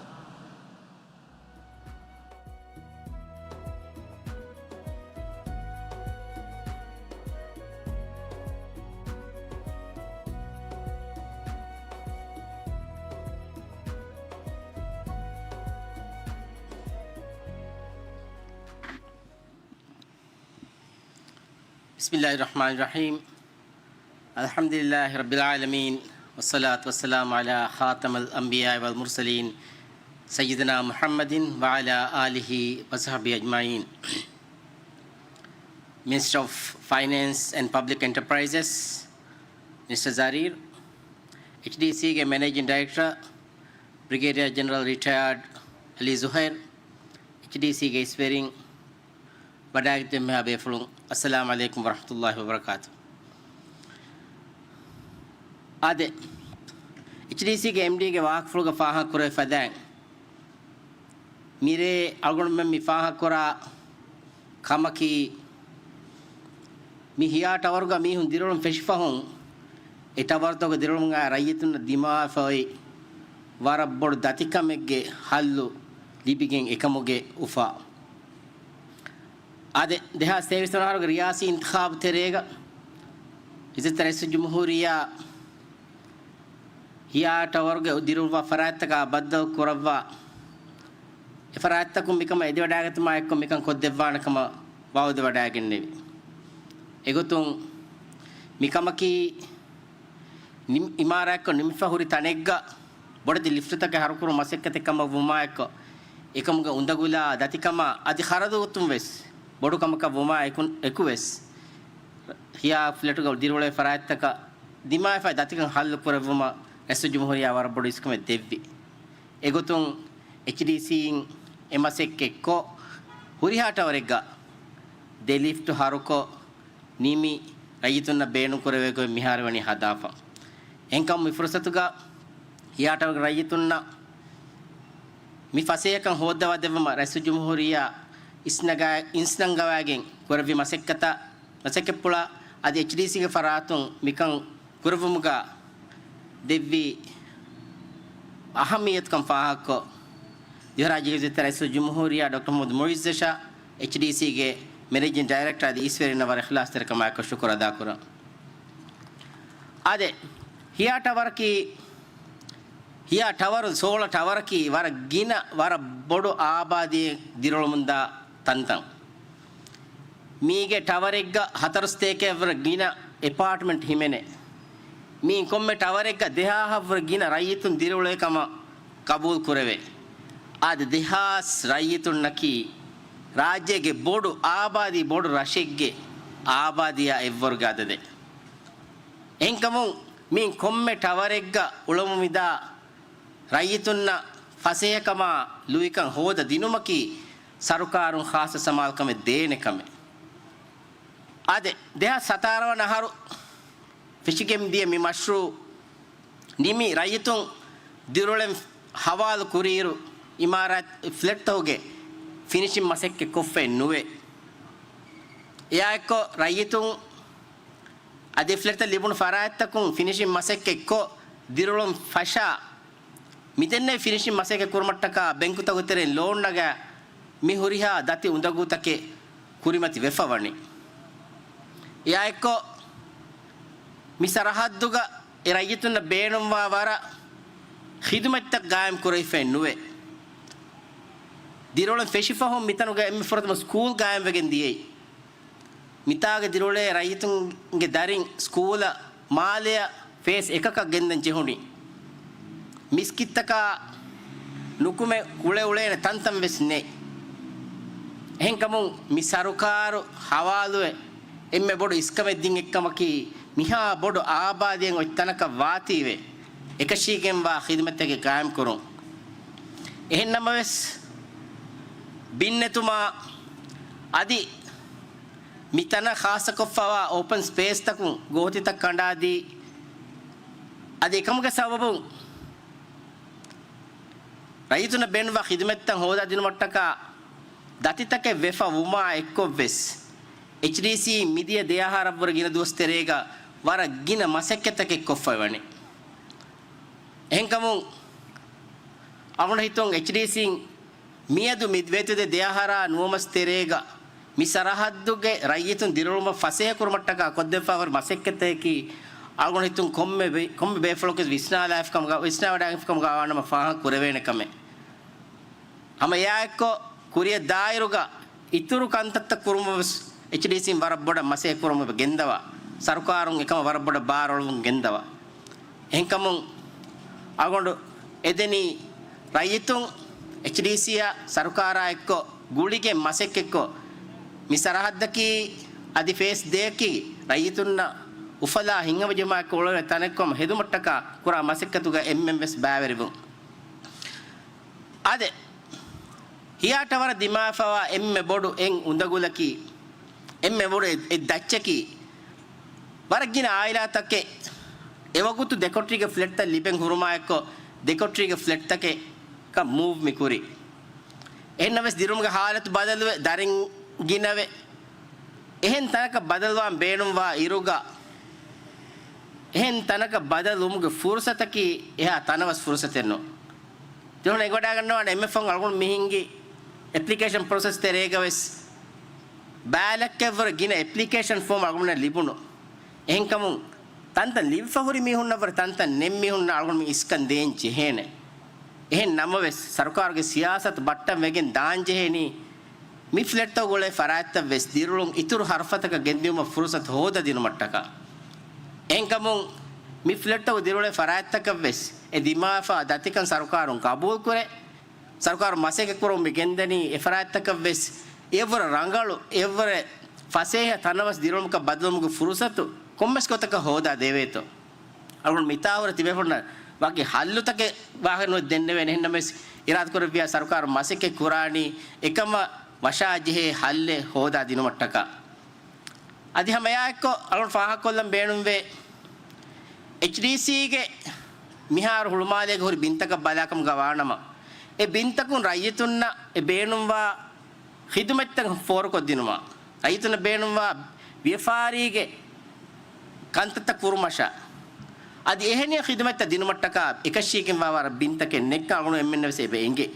بسم الله الرحمن الرحيم. الحمد لله رب العالمين، والصلاة والسلام على خاتم الأنبياء والمرسلين، سيدنا محمد وعلى آله وصحبه أجمعين. Minister of Finance and Public Enterprises, މިނިސްޓަރ ޒަރީރް، އެޗްޑީސީގެ މެނޭޖިން ޑައިރެކްޓަރ، ބްރިގޭޑިއަރ ޖެނެރަލް ރިޓަޔާޑް އަލީ ޒުހައިރް، އެޗްޑީސީގެ އިސްވެރިން، ވަޑައިގަތް މިހާ ބޭފުޅުން، އައްސަލާމު ޢަލައިކުމް ވަރަޙްމަތުﷲ ވަބަރަކާތު. އާދެ، އެޗްޑީސީގެ އެމްޑީގެ ވާހަކަފުޅުގަ ފާހަގަ ކުރެވި ފަދައިން، މިރޭ އަޅުގަނޑުމެން މި ފާހަގަ ކުރާ ކަމަކީ، މި ހިޔާ ޓަވަރުގަ މީހުން ދިރިއުޅުން ފެށިފަހުން، އެ ޓަވަރުތަކުގެ ދިރިއުޅުމުގައި ރައްޔިތުންނަށް ދިމާވެފައި ވަރަށް ބޮޑު ދަތިކަމެއްގެ ހައްލު ލިބިގެން އެކަމުގެ އުފާ. އާދެ، ދެހާސް ތޭވީސް ވަނަ އަހަރުގެ ރިޔާސީ އިންތިޚާބު ތެރޭގަ އިއްޒަތްތެރި ރައީސުލްޖުމްހޫރިއްޔާ ހިޔާ ޓަވަރުގެ ދިރިއުޅުއްވާ ފަރާތްތަކާ ބައްދަލު ކުރައްވާ، އެ ފަރާތްތަކުން މިކަމަށް އެދިވަޑައިގަތުމާ އެއްކޮށް މިކަން ކޮށްދެއްވާނެ ކަމަށް ވައުދު ވަޑައިގެންނެވި. އެގޮތުން މިކަމަކީ ނިމް-، އިމާރާތްކޮށް ނިމިފަ ހުރި ތަނެއްގަ ބޮޑެތި ލިފްޓްތަކެއް ހަރުކުރު މަސައްކަތެއް ކަމަށް ވުމާއެއްކޮށް، އެކަމުގެ އުނދަގުލާ ދަތިކަމާ އަދި ޚަރަދު ގޮތުން ވެސް ބޮޑު ކަމަކަށް ވުމާ އެކު-، އެކުވެސް، ހިޔާ ފްލެޓުގަ ދިރިއުޅޭ ފަރާތްތަކަށް ދިމާވެފައި ދަތިކަން ހައްލު ކުރެއްވުމަށް ރައީސުލްޖުމްހޫރިއްޔާ ވަރަށް ބޮޑު އިސްކަމެއް ދެއްވި. އެގޮތުން އެޗްޑީސީއިން އެ މަސައްކަތްކޮށް، ހުރިހާ ޓަވަރެއްގަ ދެ ލިފްޓް ހަރުކޮށް، ނިމި ރައްޔިތުންނަށް ބޭނުންކުރެވޭ ގޮތް މިހާރު ވަނީ ހަދާފަ. އެހެންކަމުން މި ފުރުސަތުގަ ހިޔާ ޓަވަރުގެ ރައްޔިތުންނަށް މި ފަސޭހަކަން ހޯއްދަވާދެއްވުމަށް ރައީސުލްޖުމްހޫރިއްޔާ އިސްނަގާ-، އިސްނަންގަވާގެން ކުރެއްވި މަސައްކަތަށް، މަސައްކަތްޕުޅަށް އަދި އެޗްޑީސީގެ ފަރާތުން މިކަން ކުރެއްވުމުގަ ދެއްވި އަހައްމިއްޔަތުކަން ފާހަގަކޮށް، ދިވެހިރާއްޖޭގެ އިއްޒަތްތެރި ރައީސުލްޖުމްހޫރިއްޔާ ޑޮކްޓަރ މުޙައްމަދު މުޢިއްޒަށާ އެޗްޑީސީގެ މެނޭޖިން ޑައިރެކްޓަރ އަދި އިސްވެރިންނަށް ވަރަށް އިޚްލާޞްތެރިކަމާއެކު ޝުކުރު އަދާކުރަން. އާދެ، ހިޔާ ޓަވަރަކީ، ހިޔާ ޓަވަރު، ސޯލާ ޓަވަރަކީ ވަރަށް ގިނަ، ވަރަށް ބޮޑު އާބާދީ ދިރިއުޅުމުންދާ ތަންތަން. މީގެ ޓަވަރެއްގަ ހަތަރު ސަތޭކައަށްވުރެ ގިނަ އެޕާޓްމަންޓް ހިމެނޭ. މީ ކޮންމެ ޓަވަރެއްގަ ދެހާހަށްވުރެ ގިނަ ރައްޔިތުން ދިރިއުޅޭ ކަމަށް ޤަބޫލު ކުރެވޭ. އާދެ، ދެހާސް ރައްޔިތުންނަކީ ރާއްޖޭގެ ބޮޑު އާބާދީ، ބޮޑު ރަށެއްގެ އާބާދީއާ އެއްވަރުގެ އަދަދެއް. އެހެންކަމުން މީ ކޮންމެ ޓަވަރެއްގަ އުޅަމުން ވިދާ ރައްޔިތުންނަށް ފަސޭހަކަމާ ލުއިކަން ހޯދަ ދިނުމަކީ ސަރުކާރުން ޚާއްޞަ ސަމާލުކަމެއް ދޭނެ ކަމެއް. އާދެ، ދެހާސް ސަތާރަ ވަނަ އަހަރު ފެށިގެން ދިޔަ މި މަޝްރޫޢު ނިމި ރައްޔިތުން ދިރިއުޅެން ހަވާލު ކުރިއިރު، އިމާރާތް ފްލެޓްތަކުގެ ފިނިޝިން މަސައްކަތް ކޮށްފައެއް ނުވޭ. އެއާއެއްކޮށް ރައްޔިތުން އަދި ފްލެޓްތައް ލިބުނު ފަރާތްތަކުން ފިނިޝިން މަސައްކަތްކޮށް، ދިރިއުޅުން ފަށާ، މިދެންނެވި ފިނިޝިން މަސައްކަތް ކުރުމަށްޓަކާ ބެންކުތަކުގެ ތެރެއިން ލޯން ނަގާ، މި ހުރިހާ ދަތި އުނދަގޫތަކެއް ކުރިމަތި ވެފަ ވަނީ. އެއާއެއްކޮށް، މި ސަރަހައްދުގަ އެ ރައްޔިތުންނަށް ބޭނުންވާ ވަރަށް ޚިދުމަތްތައް ގާއިމް ކުރެވިފައެއް ނުވޭ. ދިރިއުޅެން ފެށިފަހުން މިތަނުގަ އެންމެ ފުރަތަމަ ސްކޫލް ގާއިމްވެގެން ދިޔައީ. މިތާގަ ދިރިއުޅޭ ރައްޔިތުންގެ ދަރިން ސްކޫލަށް މާލެއަށް ފޭސް އެކަކަށް ގެންދަން ޖެހުނީ. މިސްކިތްތަކާ ނުކުމެ ކުޅެ އުޅޭނެ ތަންތަން ވެސް ނެތް. އެހެންކަމުން މި ސަރުކާރު ހަވާލުވެ އެންމެ ބޮޑު އިސްކަމެއް ދިން އެއްކަމަކީ، މިހާ ބޮޑު އާބާދީއެއް އޮތް ތަނަކަށް ވާތީވެ، އެކަށީގެންވާ ޚިދުމަތްތަކެއް ގާއިމްކުރުން. އެހެން ނަމަވެސް، ބިން ނެތުމާ އަދި މި ތަނަށް ޚާއްޞަކޮށްފައިވާ އޯޕަން ސްޕޭސްތަކުން ގޯތިތައް ކަނޑާދީ، އަދި އެކަމުގެ ސަބަބުން ރައްޔިތުންނަށް ބޭނުންވާ ޚިދުމަތްތައް ހޯދާދިނުމަށްޓަކާ ދަތިތަކެއް ވެފަ ވުމާ އެއްކޮށްވެސް، އެޗްޑީސީ މިދިޔަ ދެއަހަރަށްވުރެ ގިނަ ދުވަސް ތެރޭގަ ވަރަށް ގިނަ މަސައްކަތްތަކެއް ކޮށްފައިވަނީ. އެހެންކަމުން އަޅުގަނޑު ހިތުން އެޗްޑީސީން މިއަދު މި ވޭތުދެ ދެއަހަރާ ނުވަމަސް ތެރޭގަ މި ސަރަހައްދުގެ ރައްޔިތުން ދިރިއުޅުމަށް ފަސޭހަކުރުމަށްޓަކާ ކޮށްދެއްވާފައި ހުރި މަސައްކަތަކީ އަޅުގަނޑު ހިތުން ކޮންމެ ބޭ-، ކޮންމެ ބޭފުޅަކުވެސް ވިސްނާލާފިކަމުގަ، ވިސްނާވަޑާގެންފިކަމުގަ ވާނަމަ ފާހަގަ ކުރެވޭނެ ކަމެއް. ހަމަ އެއާއެއްކޮށް ކުރިއަށް ދާއިރުގަ އިތުރު ކަންތައްތައް ކުރުމަށް ވެސް އެޗްޑީސީން ވަރަށް ބޮޑަށް މަސައްކަތް ކުރަމުން ގެންދަވާ، ސަރުކާރުން އެކަމަށް ވަރަށް ބޮޑަށް ބާރުއަޅުމުން ގެންދަވާ. އެހެންކަމުން އަޅުގަނޑު އެދެނީ ރައްޔިތުން އެޗްޑީސީއާ ސަރުކާރާ އެއްކޮށް ގުޅިގެން މަސައްކަތްކޮށް، މި ސަރަހައްދަކީ އަދި ފޭސް ދެއަކީ ރައްޔިތުންނަށް އުފަލާ ހިތްހަމަޖެހުމާއެކު އުޅޭ ތަނެއްކަމަށް ހެދުމަށްޓަކާ ކުރާ މަސައްކަތުގަ އެންމެން ވެސް ބައިވެރިވުން. އާދެ، ހިޔާއަށް ވަރަށް ދިމާވެފައިވާ އެންމެ ބޮޑު އެއް އުނދަގުލަކީ، އެންމެ ބޮޑު އެއް، އެއް ދައްޗަކީ، ވަރަށް ގިނަ އާއިލާތަކެއް އެވަގުތު ދެކޮޓަރީގެ ފްލެޓްތައް ލިބެން ހުރުމާއެއްކޮށް، ދެކޮޓަރީގެ ފްލެޓްތަކަކަށް މޫވް މި ކުރީ. އެހެންނަމަވެސް ދިރިއުޅުމުގެ ހާލަތު ބަދަލުވެ، ދަރިން ގިނަވެ، އެހެން ތަނަކަށް ބަދަލުވާން ބޭނުންވާ އިރުގަ، އެހެން ތަނަކަށް ބަދަލުވުމުގެ ފުރުސަތަކީ އެހާ ތަނަވަސް ފުރުސަތެއް ނޫން. ތިހުން އެނގިވަޑައިގަންނަވާނެ އެންމެ ފަހުން އަޅުގަނޑު މި ހިންގި އެޕްލިކޭޝަން ޕްރޮސެސް ތެރޭގަ ވެސް ބައި ލައްކައެއްވުރެ ގިނަ އެޕްލިކޭޝަން ފޯމް އަޅުގަނޑަށް ލިބުނު. އެހެންކަމުން ތަންތަން ލިބިފަ ހުރި މީހުންނަށްވުރެ ތަންތަން ނެތް މީހުންނަށް އަޅުގަނޑު މި އިސްކަން ދޭން ޖެހޭނެ. އެހެން ނަމަވެސް، ސަރުކާރުގެ ސިޔާސަތު ބައްޓަން ވެގެން ދާން ޖެހޭނީ، މި ފްލެޓްތަކުގަ އުޅޭ ފަރާތްތައް ވެސް ދިރިއުޅުން އިތުރު ހަރުފަތަކަށް ގެންދިއުމަށް ފުރުސަތު ހޯދަދިނުމަށްޓަކާ. އެހެންކަމުން، މި ފްލެޓްތަކުގަ ދިރިއުޅޭ ފަރާތްތަކަށް ވެސް އެ ދިމާވެފާ ދަތިކަން ސަރުކާރުން ގަބޫލުކުރޭ. ސަރުކާރު މަސައްކަތް ކުރަމުން މި ގެންދަނީ އެ ފަރާތްތަކަށް ވެސް އެއަށްވުރެ ރަނގަޅު، އެއަށްވުރެ ފަސޭހަ ތަނަވަސް ދިރިއުޅުމަކަށް ބަދަލުވުމުގެ ފުރުސަތު ކޮންމެސް ގޮތަކަށް ހޯދާ ދެވޭތޯ. އަޅުގަނޑު މިތާ ހުރެ ތިބޭފުޅުންނަށް ވަކި ހައްލުތަކެއް ވާހަކަ ނުވެ ދެންނެވޭނެ. އެހެންނަމަވެސް، އިރާދަކުރެއްވިޔާ ސަރުކާރު މަސައްކަތް ކުރާނީ އެކަމަށް ވަށާ ޖެހޭ ހައްލެއް ހޯދާ ދިނުމަށްޓަކާ. އަދި ހަމައެއާއެއްކޮށް އަޅުގަނޑު ފާހަގަކޮށްލަން ބޭނުންވޭ، އެޗްޑީސީގެ މިހާރު ހުޅުމާލޭގެ ހުރި ބިންތަކަށް ބަލާކަމުގަ ވާނަމަ، އެ ބިންތަކުން ރައްޔިތުންނަށް އެ ބޭނުންވާ ޚިދުމަތްތައް ފޯރުކޮށްދިނުމަށް، ރައްޔިތުންނަށް ބޭނުންވާ ވިޔަފާރީގެ ކަންތައްތައް ކުރުމަށާ، އަދި އެހެނިހެން ޚިދުމަތްތައް ދިނުމަށްޓަކާ އެކަށީގެންވާ ވަރަށް ބިންތަކެއް ނެތްކަން އަޅުގަނޑު އެންމެންނަށް ވެސް އެބަ އެނގޭ.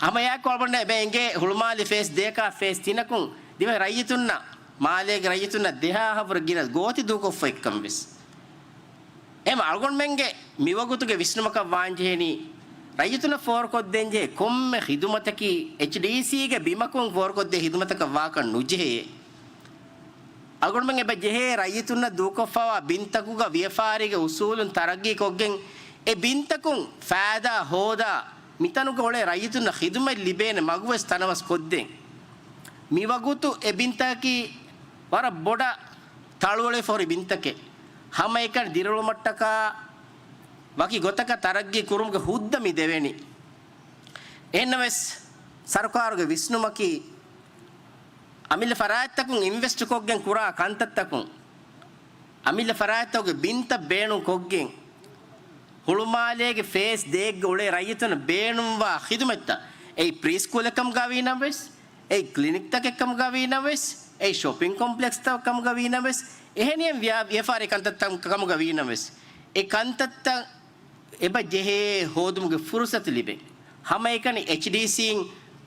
ހަމައެއާއެކު އަޅުގަނޑަށް އެބަ އެނގޭ ހުޅުމާލެ ފޭސް ދޭކާ ފޭސް ތިނަކުން ދިވެހި ރައްޔިތުންނަށް، މާލޭގެ ރައްޔިތުންނަށް ދެހާހަށްވުރެ ގިނަ ގޯތި ދޫކޮށްފަ އެއްކަން ވެސް. އެހެން އަޅުގަނޑުމެންގެ މިވަގުތުގެ ވިސްނުމަކަށް ވާންޖެހޭނީ، ރައްޔިތުންނަށް ފޯރުކޮށްދޭންޖެހޭ ކޮންމެ ޚިދުމަތަކީ އެޗްޑީސީގެ ބިމަކުން ފޯރުކޮށްދޭ ޚިދުމަތަކަށް ވާކަށް ނުޖެހޭ. އަޅުގަނޑުމެން އެބަ ޖެހޭ ރައްޔިތުންނަށް ދޫކޮށްފައިވާ ބިންތަކުގަ ވިޔަފާރީގެ އުސޫލުން ތަރައްގީކޮށްގެން، އެ ބިންތަކުން ފައިދާ ހޯދާ، މިތަނުގަ އުޅޭ ރައްޔިތުންނަށް ޚިދުމަތް ލިބޭނެ މަގުވެސް ތަނަވަސް ކޮށްދޭން. މިވަގުތު އެ ބިންތަކަކީ ވަރަށް ބޮޑަށް ތަޅުއެޅިފަ ހުރި ބިންތަކެއް. ހަމައެކަނި ދިރިއުޅުމަށްޓަކާ ވަކި ގޮތަކަށް ތަރައްގީ ކުރުމުގެ ހުއްދަ މި ދެވެނީ. އެހެންނަމަވެސް، ސަރުކާރުގެ ވިސްނުމަކީ، އަމިއްލަ ފަރާތްތަކުން އިންވެސްޓްކޮށްގެން ކުރާ ކަންތައްތަކުން، އަމިއްލަ ފަރާތްތަކުގެ ބިންތައް ބޭނުންކޮށްގެން، ހުޅުމާލޭގެ ފޭސް ދޭއްގަ އުޅޭ ރައްޔިތުންނަށް ބޭނުންވާ ޚިދުމަތްތައް، އެއީ ޕްރީސްކޫލެއްކަމުގަ ވީނަމަވެސް، އެއީ ކްލިނިކްތަކެއްކަމުގަ ވީނަމަވެސް، އެއީ ޝޮޕިން ކޮމްޕްލެކްސްތަކަކަމުގަ ވީނަމަވެސް، އެހެނިހެން ވިޔާ-، ވިޔަފާރި ކަންތައްތައް ކަމުގަ ވީނަމަވެސް، އެ ކަންތައްތައް އެބަ ޖެހޭ ހޯދުމުގެ ފުރުސަތު ލިބޭ. ހަމައެކަނި އެޗްޑީސީން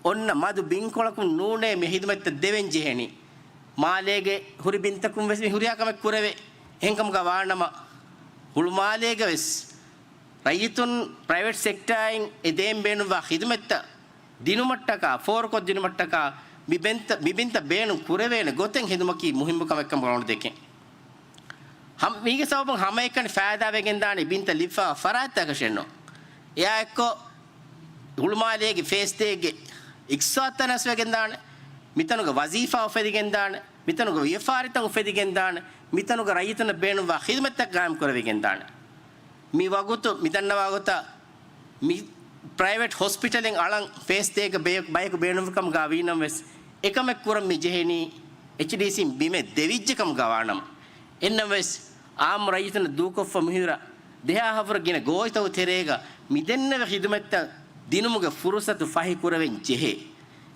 އޮންނަ މަދު ބިންކޮޅަކުން ނޫނޭ މި ޚިދުމަތްތައް ދެވެން ޖެހެނީ. މާލޭގެ ހުރި ބިންތަކުން ވެސް މި ހުރިހާ ކަމެއް ކުރެވޭ. އެހެންކަމުގަ ވާނަމަ، ހުޅުމާލޭގަ ވެސް ރައްޔިތުން ޕްރައިވެޓް ސެކްޓާއިން އެ ދޭން ބޭނުންވާ ޚިދުމަތްތައް ދިނުމަށްޓަކާ، ފޯރުކޮށްދިނުމަށްޓަކާ މި ބިންތައް، މި ބިންތައް ބޭނުން ކުރެވޭނެ ގޮތެއް ހެދުމަކީ މުހިއްމު ކަމެއްކަމަށް އަޅުގަނޑު ދެކެން. ހަމަ، މީގެ ސަބަބުން ހަމައެކަނި ފައިދާވެގެންދާނެ ބިންތައް ލިބިފާ ފަރާތްތަކަށެއްނު. އެއާއެއްކޮށް ހުޅުމާލޭގެ ފޭސް ދޭގެ އިގްތިސާދު ތަނަވަސްވެގެންދާނެ، މިތަނުގަ ވަޒީފާ އުފެދިގެންދާނެ، މިތަނުގަ ވިޔަފާރިތައް އުފެދިގެންދާނެ، މިތަނުގަ ރައްޔިތުންނަށް ބޭނުންވާ ޚިދުމަތްތައް ގާއިމްކުރެވިގެންދާނެ. މި ވަގުތު މިދަންނަވާ ގޮތަށް މި ޕްރައިވެޓް ހޮސްޕިޓަލެއް އަޅަން ފޭސް ދޭގަ ބެ-، ބަޔަކު ބޭނުންވިކަމުގަ ވީނަމަވެސް، އެކަމެއް ކުރަން މި ޖެހެނީ އެޗްޑީސީން ބިމެއް ދެވިއްޖެ ކަމުގަ ވާނަމަ. އެންނަމަވެސް، އާއްމު ރައްޔިތުންނަށް ދޫކޮށްފަ މިހިރަ ދެހާހަށްވުރެ ގިނަ ގޯތިތަކު ތެރޭގަ މިދެންނެވި ޚިދުމަތްތައް ދިނުމުގެ ފުރުސަތު ފަހި ކުރެވެން ޖެހޭ.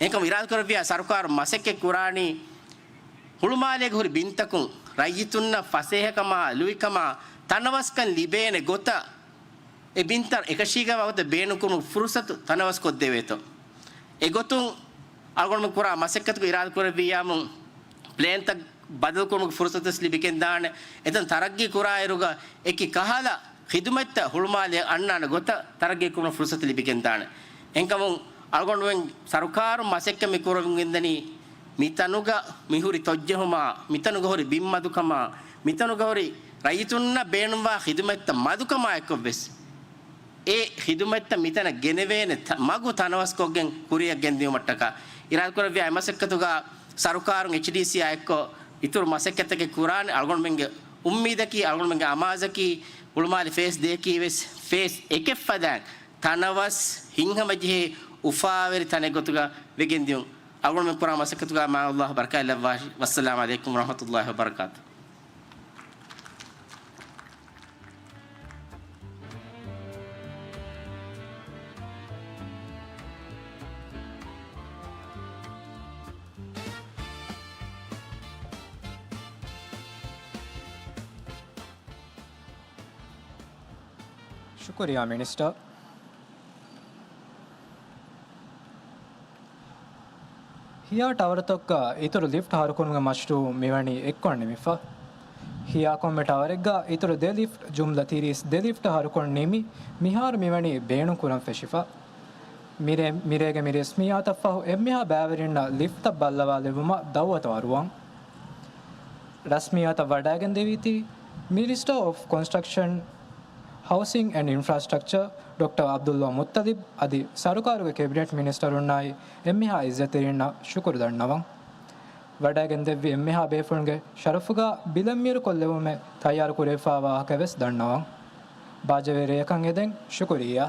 އެކަމް އިރާދަކުރެއްވިޔާ ސަރުކާރު މަސައްކަތް ކުރާނީ ހުޅުމާލޭގަ ހުރި ބިންތަކުން ރައްޔިތުންނަށް ފަސޭހަކަމާ، ލުއިކަމާ، ތަނަވަސްކަން ލިބޭނެ ގޮތަށް އެ ބިންތައް އެކަށީގެންވާ ގޮތަށް ބޭނުންކުރުމުގެ ފުރުސަތު ތަނަވަސްކޮށްދެވޭތޯ. އެގޮތުން އަޅުގަނޑުމެން ކުރާ މަސައްކަތުގަ އިރާދަކުރެއްވިއްޔާމު، ޕްލޭންތައް ބަދަލުކުރުމުގެ ފުރުސަތުވެސް ލިބިގެންދާނެ. އެތަން ތަރައްގީ ކުރާއިރުގަ އެކި ކަހަލަ ޚިދުމަތްތައް ހުޅުމާލޭ އަންނާނެ ގޮތަށް ތަރައްގީ ކުރުމަށް ފުރުސަތު ލިބިގެންދާނެ. އެހެންކަމުން އަޅުގަނޑުމެން ސަރުކާރުން މަސައްކަތް މި ކުރަމުން ގެންދަނީ، މިތަނުގަ މިހުރި ތޮއްޖެހުމާ، މިތަނުގަ ހުރި ބިންމަދުކަމާ، މިތަނުގަ ހުރި ރައްޔިތުންނަށް ބޭނުންވާ ޚިދުމަތްތައް މަދުކަމާ އެއްކޮށްވެސް، އެ ޚިދުމަތްތައް މިތަނަށް ގެނެވޭނެ ތަ-، މަގު ތަނަވަސްކޮށްގެން ކުރިއަށް ގެންދިއުމަށްޓަކާ އިރާދަކުރެއްވިޔާ އެ މަސައްކަތުގަ ސަރުކާރުން އެޗްޑީސީއާ އެއްކޮށް އިތުރު މަސައްކަތްތަކެއް ކުރާނެ. އަޅުގަނޑުމެންގެ އުއްމީދަކީ، އަޅުގަނޑުމެންގެ އަމާޒަކީ، ހުޅުމާލެ ފޭސް ދޭކީ ވެސް ފޭސް އެކެއް ފަދައިން ތަނަވަސް ހިތްހަމަޖެހޭ އުފާވެރި ތަނެއް ގޮތުގަ ވެގެންދިޔުން. އަޅުގަނޑުމެން ކުރާ މަސައްކަތުގަ މާތް ﷲ ބަރަކާތްލައްވާށި. ވައްސަލާމް ޢަލައިކުމް ވަރަޙްމަތުﷲ ވަބަރަކާތު. ޝުކުރިއްޔާ މިނިސްޓަރ. ހިޔާ ޓަވަރުތަކުގަ އިތުރު ލިފްޓް ހަރުކުރުމުގެ މަޝްރޫއު މިވަނީ އެއްކޮށް ނިމިފަ. ހިޔާ ކޮންމެ ޓަވަރެއްގަ އިތުރު ދެ ލިފްޓް، ޖުމްލަ ތިރީސް ދެ ލިފްޓް ހަރުކޮށް ނިމި، މިހާރު މިވަނީ ބޭނުން ކުރަން ފެށިފަ. މިރޭ، މިރޭގެ މި ރަސްމިއްޔާތަށް ފަހު އެންމެހާ ބައިވެރިންނަށް ލިފްޓްތައް ބައްލަވާލެއްވުމަށް ދައުވަތު އަރުވަން. ރަސްމިއްޔާތަށް ވަޑައިގެންދެވީތީ މިނިސްޓަރ އޮފް ކޮންސްޓްރަކްޝަން، ހައުސިން އެންޑް އިންފްރާސްޓްރަކްޗަރ ޑޮކްޓަރ ޢަބްދުﷲ މުއްތަލިބް އަދި ސަރުކާރުގެ ކެބިނެޓް މިނިސްޓަރުންނާއި އެންމެހާ އިއްޒަތްތެރިންނަށް ޝުކުރު ދަންނަވަން. ވަޑައިގެންދެއްވި އެންމެހާ ބޭފުޅުންގެ ޝަރަފުގަ ބިލެއް މީރުކޮށްލެވުމެއް ތައްޔާރު ކުރެވިފާވާ ވާހަކަވެސް ދަންނަވަން. ބާއްޖަވެރި ރެޔަކަށް އެދެން ޝުކުރިއްޔާ.